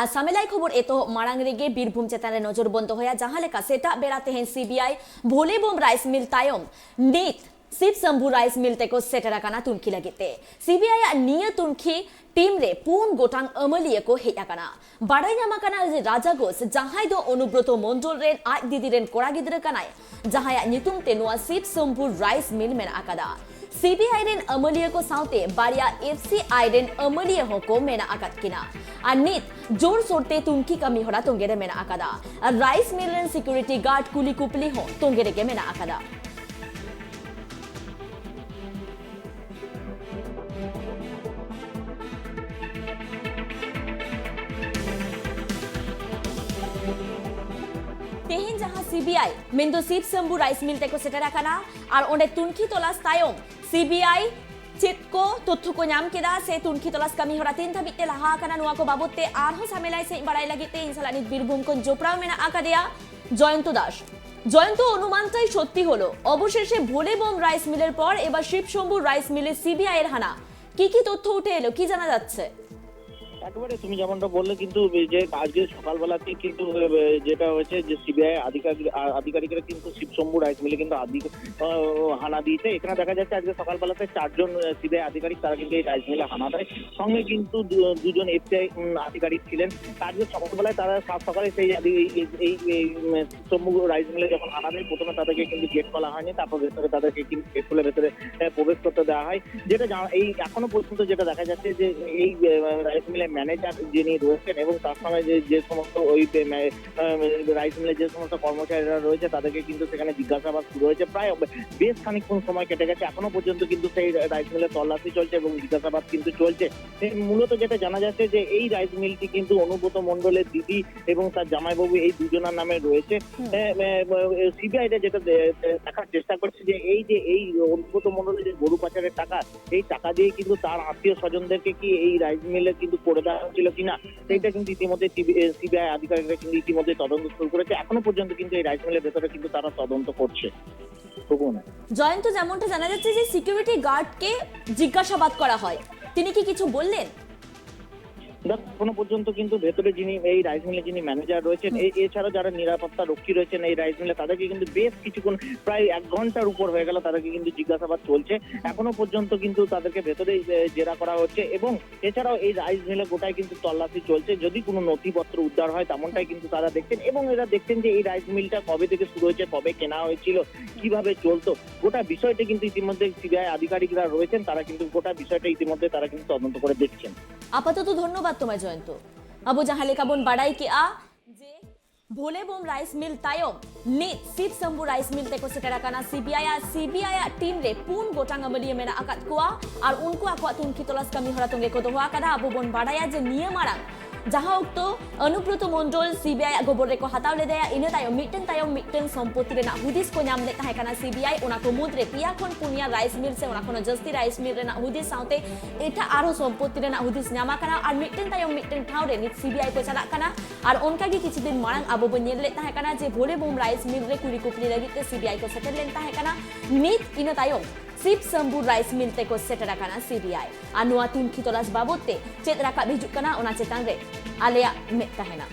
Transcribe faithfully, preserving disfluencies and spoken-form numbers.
ᱟᱨ ᱥᱟᱢᱮᱞᱟᱭ ᱠᱷᱚᱵᱚᱨ ᱮᱛᱚᱦᱚᱵ ᱢᱟᱲᱟᱝ ᱨᱮᱜᱮ ᱵᱤᱨᱵᱷᱩᱢ ᱪᱮᱛᱟᱱ ᱨᱮ ᱱᱚᱡᱚᱨ ᱵᱚᱱ ᱫᱚᱦᱚᱭᱟ, ᱡᱟᱦᱟᱸ ᱞᱮᱠᱟ ᱥᱮᱛᱟᱜ ᱵᱮᱲᱟ ᱛᱮᱦᱮᱧ ᱥᱤᱵᱤᱟᱭ ᱵᱷᱳᱞᱮᱵᱳᱢ ᱨᱟᱭᱤᱥ ᱢᱤᱞ ᱛᱟᱭᱚᱢ ᱱᱤᱛ ᱥᱤᱵ ᱥᱚᱢᱵᱷᱩ ᱨᱟᱭᱤᱥ ᱢᱤᱞ ᱛᱮᱠᱚ ᱥᱮᱴᱮᱨ ᱟᱠᱟᱱᱟ ᱛᱩᱱᱠᱷᱤ ᱞᱟᱹᱜᱤᱫ ᱛᱮ᱾ ᱥᱤᱵᱤᱟᱭ ᱟᱜ ᱱᱤᱭᱟᱹ ᱛᱩᱱᱠᱷᱤ ᱴᱤᱢ ᱨᱮ ᱯᱩᱱ ᱜᱚᱴᱟᱝ ᱟᱹᱢᱟᱹᱞᱤᱭᱟᱹ ᱠᱚ ᱦᱮᱡ ᱟᱠᱟᱱᱟ᱾ ᱵᱟᱰᱟᱭ ᱧᱟᱢ ᱟᱠᱟᱱᱟ ᱡᱮ ᱨᱟᱡᱟᱜᱳᱥ, ᱡᱟᱦᱟᱸᱭ ᱫᱚ ᱚᱱᱩᱵᱨᱚᱛᱚ ᱢᱚᱱᱰᱚᱞ ᱨᱮᱱ ᱟᱡ ᱫᱤᱫᱤ ᱨᱮᱱ ᱠᱚᱲᱟ ᱜᱤᱫᱽᱨᱟᱹ ᱠᱟᱱᱟᱭ, ᱡᱟᱦᱟᱸᱭᱟᱜ ᱧᱩᱛᱩᱢ ᱛᱮ ᱱᱚᱣᱟ ᱥᱤᱵ ᱥᱚᱢᱵᱷᱩ ᱨᱟᱭᱤᱥ ᱢᱤᱞ ᱢᱮᱱᱟᱜ ᱟᱠᱟᱫᱟ᱾ ᱥᱤᱵᱤᱟᱭ ᱨᱮᱱ ᱟᱹᱢᱟᱹᱞᱤᱭᱟᱹ ᱠᱚ ᱥᱟᱶᱛᱮ ᱵᱟᱨᱭᱟ ᱮᱯᱷᱥᱤᱟᱭ ᱨᱮᱱ ᱟᱹᱢᱟᱹᱞᱤᱭᱟᱹ ᱦᱚᱸᱠᱚ ᱢᱮᱱᱟᱜ ᱟᱠᱟᱫ ᱠᱤᱱᱟ᱾ ᱟᱨ ᱱᱤᱛ ᱡᱳᱨᱥᱳᱨ ᱛᱮ ᱛᱩᱱᱠᱷᱤ ᱠᱟᱹᱢᱤ ᱦᱚᱨᱟ ᱛᱚᱸᱜᱮ ᱨᱮ ᱢᱮᱱᱟᱜ ᱟᱠᱟᱫᱟ᱾ ᱟᱨ ᱨᱟᱭᱤᱥ ᱢᱤᱞ ᱨᱮᱱ ᱥᱤᱠᱩᱨᱤᱴᱤ ᱜᱟᱨᱰ ᱠᱩᱞᱤ ᱠᱩᱯᱞᱤ ᱦᱚᱸ ᱛᱚᱸᱜᱮ ᱨᱮᱜᱮ ᱢᱮᱱᱟᱜ ᱟᱠᱟᱫᱟ᱾ ᱛᱮᱦᱮᱧ ᱡᱟᱦᱟᱸ ᱥᱤᱵᱤᱟᱭ, ᱢᱮᱱᱫᱚ ᱥᱤᱵ ᱥᱚᱢᱵᱷᱩ ᱨᱟᱭᱤᱥ ᱢᱤᱞ ᱛᱮᱠᱚ ᱥᱮᱴᱮᱨ ᱟᱠᱟᱱᱟ, ᱟᱨ ᱚᱸᱰᱮ ᱛᱩᱱᱠᱷᱤ ᱛᱚᱞᱟᱥ ᱛᱟᱭᱚᱢ ᱥᱤᱵᱤᱟᱭ ᱪᱮᱫ ᱠᱚ ᱛᱚᱛᱛᱷᱚ ᱠᱚ ᱧᱟᱢ ᱠᱮᱫᱟ ᱥᱮ ᱛᱩᱱᱠᱷᱤ ᱛᱚᱞᱟᱥ ᱠᱟᱹᱢᱤ ᱦᱚᱨᱟ ᱛᱤᱱ ᱫᱷᱟᱹᱵᱤᱡ ᱛᱮ ᱞᱟᱦᱟ ᱟᱠᱟᱱᱟ, ᱱᱚᱣᱟ ᱠᱚ ᱵᱟᱵᱚᱛ ᱛᱮ ᱟᱨᱦᱚᱸ ᱥᱟᱢᱮᱞᱟᱭ ᱥᱮᱫ ᱵᱟᱲᱟᱭ ᱞᱟᱹᱜᱤᱫ ᱛᱮ ᱤᱧ ᱥᱟᱞᱟᱜ ᱱᱤᱛ ᱵᱤᱨᱵᱷᱩᱢ ᱠᱷᱚᱱ ᱡᱚᱯᱲᱟᱣ ᱢᱮᱱᱟᱜ ᱟᱠᱟᱫᱮᱭᱟ ᱡᱚᱭᱚᱱᱛᱚ ᱫᱟᱥ᱾ জয়ন্ত, অনুমানটাই সত্যি হলো। অবশেষে ভোলে বোম রাইস মিলের পর এবার শিব শম্ভু রাইস মিলে সিবিআই এর হানা। কি কি তথ্য উঠে এলো, কি জানা যাচ্ছে? একেবারে তুমি যেমনটা বললে, কিন্তু এই যে আজকে সকালবেলাতে কিন্তু, এ, যেটা হয়েছে যে সিবিআই আধিকারিক-, আ-, আধিকারিকরা কিন্তু শিব শম্ভু রাইস মিলে কিন্তু আধিক-, আ, হানা দিয়েছে। এখানে দেখা যাচ্ছে আজকে সকালবেলাতে চারজন, আ, সিবিআই আধিকারিক তারা কিন্তু এই রাইস মিলে হানা দেয়। সঙ্গে কিন্তু দু-, দুজন এফসিআই, উম, আধিকারিক ছিলেন। আজকে সকালবেলায় তারা সাত সকালে সেই আধি-, এই, এই, এই, এই, উম, শিব শম্ভু রাইস মিলে যখন হানা দেয়, প্রথমে তাদেরকে কিন্তু গেট খোলা হয়নি, তারপর ভেতরে তাদেরকে কিন্তু গেট খুলে ভেতরে, আ, প্রবেশ করতে দেওয়া হয়। যেটা জানা, এই এখনো পর্যন্ত যেটা দেখা যাচ্ছে যে এই, আহ, রাইস মিলের ম্যানেজার যিনি রয়েছেন এবং তার সঙ্গে যে, যে সমস্ত ওই পে-, ম্যা-, আহ, রাইস মিলের যে সমস্ত কর্মচারীরা রয়েছে তাদেরকে কিন্তু সেখানে জিজ্ঞাসাবাদ শুরু হয়েছে। প্রায় বেশ খানিকক্ষণ সময় কেটে গেছে, এখনো পর্যন্ত কিন্তু সেই রাইস মিলে তল্লাশি চলছে এবং জিজ্ঞাসাবাদ কিন্তু চলছে। এই মূলত যেটা জানা যাচ্ছে যে এই রাইস মিলটি কিন্তু অনুব্রত মণ্ডলের দিদি এবং তার জামাইবাবু এই দুজনার নামে রয়েছে। হুম। আহ, আহ, সিবিআইটা যেটা দে-, দে-, দেখার চেষ্টা করছে যে এই যে এই অনুব্রত মণ্ডলের যে গরু পাচারের টাকা, এই টাকা দিয়ে কিন্তু তার আত্মীয় স্বজনদেরকে কি এই রাইস মিলে কিন্তু করে দেওয়া হয়েছিল কিনা, সেইটা কিন্তু ইতিমধ্যে সিবিআই আধিকারিকরা কিন্তু ইতিমধ্যে তদন্ত শুরু করেছে। এখনো পর্যন্ত কিন্তু এই রাইস মিলের ভেতরে কিন্তু তারা তদন্ত করছে। তবুও না। জয়ন্ত, যেমনটা জানা যাচ্ছে যে সিকিউরিটি গার্ডকে জিজ্ঞাসাবাদ করা হয়, তিনি কি কিছু বললেন? দেখ, এখনো পর্যন্ত কিন্তু ভেতরে যিনি এই রাইস মিলে যিনি ম্যানেজার রয়েছেন, এ- এছাড়া যারা নিরাপত্তা রক্ষী রয়েছেন এই রাইস মিলে, তাদেরকে কিন্তু বেশ কিছুক্ষণ, প্রায় এক ঘন্টার উপর হয়ে গেল, তাদেরকে কিন্তু জিজ্ঞাসাবাদ চলছে। এখনো পর্যন্ত কিন্তু তাদেরকে ভেতরে এ, জেরা করা হচ্ছে এবং এছাড়াও এই রাইস মিলে গোটায় কিন্তু তল্লাশি চলছে। যদি কোনো নথিপত্র উদ্ধার হয়, তেমনটাই কিন্তু তারা দেখছেন এবং এরা দেখছেন যে এই রাইস মিলটা কবে থেকে শুরু হয়েছে, কবে কেনা হয়েছিল, কিভাবে চলতো, গোটা বিষয়টা কিন্তু ইতিমধ্যে সিবিআই আধিকারিকরা রয়েছেন, তারা কিন্তু গোটা বিষয়টা ইতিমধ্যে তারা কিন্তু তদন্ত করে দেখছেন। ᱟᱯᱟᱛᱚᱛᱚ ᱫᱷᱚᱱᱱᱚᱵᱟᱫ ᱛᱚᱢᱟ ᱡᱚᱭᱚᱱᱛᱚ᱾ ᱟᱵᱚ ᱡᱟᱦᱟᱸ ᱞᱮᱠᱟ ᱵᱚᱱ ᱵᱟᱲᱟᱭ ᱠᱮᱜᱼᱟ ᱡᱮ ᱵᱷᱳᱞᱮ ᱵᱳᱢ ᱨᱟᱭᱤᱥ ᱢᱤᱞ ᱛᱟᱭᱚᱢ ᱱᱤᱛ ᱥᱤᱵ ᱥᱚᱢᱵᱷᱩ ᱨᱟᱭᱤᱥ ᱢᱤᱞ ᱛᱮᱠᱚ ᱥᱮᱴᱮᱨ ᱟᱠᱟᱱᱟ ᱥᱤᱵᱤᱟᱭ ᱟᱨ ᱥᱤᱵᱤᱟᱭ ᱟᱜ ᱴᱤᱢ ᱨᱮ ᱯᱩᱱ ᱜᱚᱴᱟᱝ ᱟᱹᱢᱟᱹᱞᱤᱭᱟᱹ ᱢᱮᱱᱟᱜ ᱟᱠᱟᱫ ᱠᱚᱣᱟ ᱟᱨ ᱩᱱᱠᱩ ᱟᱠᱚᱣᱟᱜ ᱛᱩᱱᱠᱷᱤ ᱛᱚᱞᱟᱥ ᱠᱟᱹᱢᱤ ᱦᱚᱨᱟ ᱛᱚᱸᱜᱮ ᱠᱚ ᱫᱚᱦᱚ ᱟᱠᱟᱫᱟ᱾ ᱟᱵᱚ ᱵᱚᱱ ᱵᱟᱲᱟᱭᱟ ᱡᱮ ᱱᱤᱭᱟᱹ ᱢᱟᱲᱟᱝ ᱡᱟᱦᱟᱸ ᱚᱠᱛᱚ ᱚᱱᱩᱵᱨᱚᱛᱚ ᱢᱚᱱᱰᱚᱞ ᱥᱤᱵᱤᱟᱭ ᱟᱜ ᱜᱚᱵᱚᱞ ᱨᱮᱠᱚ ᱦᱟᱛᱟᱣ ᱞᱮᱫᱮᱭᱟ, ᱤᱱᱟᱹ ᱛᱟᱭᱚᱢ ᱢᱤᱫᱴᱟᱝ ᱛᱟᱭᱚᱢ ᱢᱤᱫᱴᱟᱝ ᱥᱚᱢᱯᱚᱛᱛᱤ ᱨᱮᱱᱟᱜ ᱦᱩᱫᱤᱥ ᱠᱚ ᱧᱟᱢ ᱞᱮᱫ ᱛᱟᱦᱮᱸ ᱠᱟᱱᱟ ᱥᱤᱵᱤᱟᱭ᱾ ᱚᱱᱟ ᱠᱚ ᱢᱩᱫᱽᱨᱮ ᱯᱮᱭᱟ ᱠᱷᱚᱱ ᱯᱩᱱᱭᱟ ᱨᱟᱭᱤᱥ ᱢᱤᱞ ᱥᱮ ᱚᱱᱟ ᱠᱷᱚᱱ ᱡᱟᱹᱥᱛᱤ ᱨᱟᱭᱤᱥ ᱢᱤᱞ ᱨᱮᱱᱟᱜ ᱦᱩᱫᱤᱥ ᱥᱟᱶᱛᱮ ᱮᱴᱟᱜ ᱟᱨᱦᱚᱸ ᱥᱚᱢᱯᱚᱛᱛᱤ ᱨᱮᱱᱟᱜ ᱦᱩᱫᱤᱥ ᱧᱟᱢ ᱟᱠᱟᱱᱟ ᱟᱨ ᱢᱤᱫᱴᱟᱝ ᱛᱟᱭᱚᱢ ᱢᱤᱫᱴᱟᱝ ᱴᱷᱟᱶ ᱨᱮ ᱱᱤᱛ ᱥᱤᱵᱤᱟᱭ ᱠᱚ ᱪᱟᱞᱟᱜ ᱠᱟᱱᱟ᱾ ᱟᱨ ᱚᱱᱠᱟ ᱜᱮ ᱠᱤᱪᱷᱩ ᱫᱤᱱ ᱢᱟᱲᱟᱝ ᱟᱵᱚ ᱵᱚᱱ ᱧᱮᱞ ᱞᱮᱫ ᱛᱟᱦᱮᱸ ᱠᱟᱱᱟ ᱡᱮ ᱵᱷᱳᱞᱮ ᱵᱳᱢ ᱨᱟᱭᱤᱥ ᱢᱤᱞ ᱨᱮ ᱠᱩᱞᱤ ᱠᱩᱯᱞᱤ ᱞᱟᱹᱜᱤᱫ ᱛᱮ ᱥᱤᱵᱤᱟᱭ ᱠᱚ ᱥᱮᱴᱮᱨ ᱞᱮᱱ ᱛᱟᱦᱮᱸ ᱠᱟᱱᱟ᱾ ᱱᱤᱛ ᱤᱱᱟᱹ ᱛᱟᱭᱚᱢ ᱥᱤᱵ ᱥᱚᱢᱵᱷᱩ ᱨᱟᱭᱤᱥ ᱢᱤᱞ ᱛᱮᱠᱚ ᱥᱮᱴᱮᱨ ᱟᱠᱟᱱᱟ ᱥᱤᱵᱤᱟᱭ᱾ ᱟᱨ ᱱᱚᱣᱟ ᱛᱩᱱᱠᱷᱤ ᱛᱚᱞᱟᱥ ᱵᱟᱵᱚᱫ ᱛᱮ ᱪᱮᱫ ᱨᱟᱠᱟᱵ ᱦᱤᱡᱩᱜ ᱠᱟᱱᱟ, ᱚᱱᱟ ᱪᱮᱛᱟᱱ ᱨᱮ ᱟᱞᱮᱭᱟᱜ ᱢᱮᱫ ᱛᱟᱦᱮᱱᱟ᱾